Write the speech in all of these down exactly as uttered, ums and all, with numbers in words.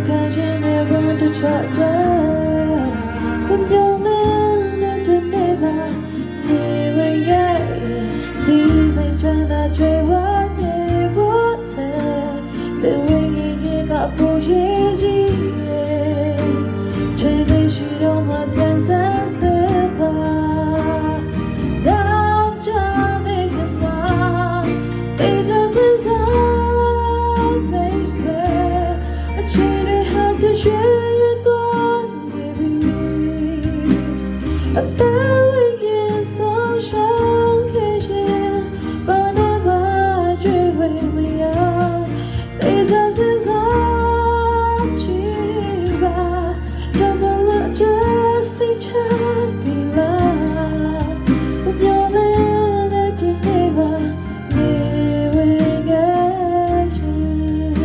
ခါရင်နဲ့ ဝမ်းတထွက်တော့ မျှော်လင့်တဲ့တနေ့မှာ နေဝင်ခဲ့ စီစဉ်ချမ်းသာ ကြွယ်ဝနေဖို့ တဲ့ သင်ဝိညာဉ်ရေးက ပိုရေးကြီးတယ်။ ချိန်လေးရှိတော့မှ ပြန်ဆန်းစစ်ပါ။ နောက်ကျသေးခင်မှာ သေချာစဉ်းစားမိတ်ဆွေ၊ အချိန်တွေဟာ တရွေ့ရွေ့သွားနေပြီ။ အသက်ဝိညာဉ်ဆုံးရှုံးခဲ့ရင် ဘာနဲ့မှ ရွေးဝေမရ။ သေချာစဉ်းစားကြည့်ပါ။ တမလွတ်တဲ့စိတ်ချပြီလား။ မျှော်လင့်တဲ့တနေ့မှာ နေဝင်ခဲ့ရင်။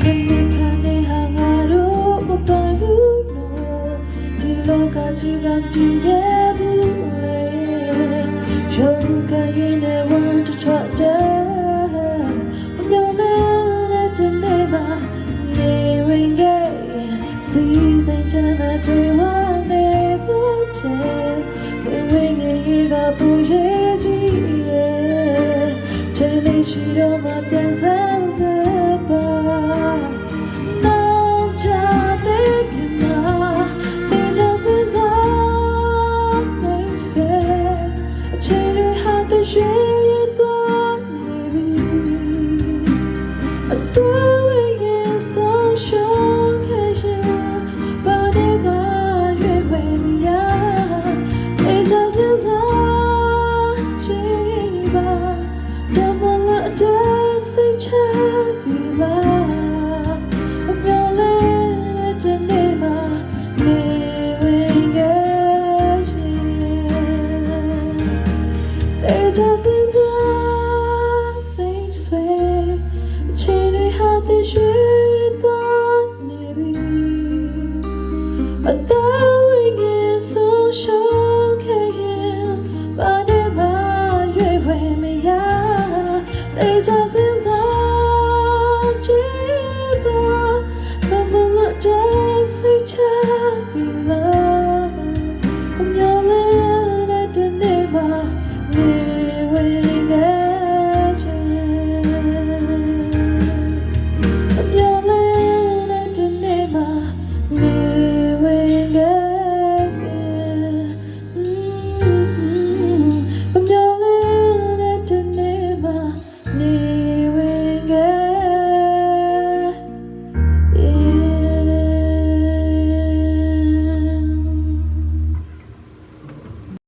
မင်းဖန်တဲ့ဟာ ငါတို့မပိုင်ဘူးနော်။ ဒီလောကကြီးက တူခဲ့ဘူးလေ။ ရုပ်ကရင်နဲ့ ဝမ်းတထွက်တဲ့ မျှော်လင့်တဲ့တနေ့မှာ နေဝင်ခဲ့ရင် စီစဉ်ချမ်းသာ ကြွယ်ဝနေဖို့တဲ့ ဝိညာဉ်ရေးက ပိုရေးကြီးတယ်။ ချိန်လေးရှိတော့မှ ပြန်ဆန်းစစ်ပါ။ နောက်ကျသေးခင်မှာ သေချာစဉ်းစားမိတ်ဆွေ၊ အချိန်တွေဟာ တရွေ့ရွေ့သွားနေပြီ။ အသက်ဝိညာဉ်ဆုံးရှုံးခဲ့ရင် ဘာနဲ့မှ ရွေးဝေမရ။ သေချာစဉ်းစားကြည့်ပါ။ တမလွတ်တဲ့စိတ်ချပြီလား။ မျှော်လင့်တဲ့တနေ့မှာ နေဝင်ခဲ့ရင်။ သေချာစဉ်းစားမိတ်ဆွေ၊ အချိန်တွေဟာ တရွေ့သွားနေပြီ။ အသက်ဝိညာဉ်ဆုံးရှုံးခဲ့ရင် ဘာနဲ့မှ ရွေးဝေမရ။ သေချာ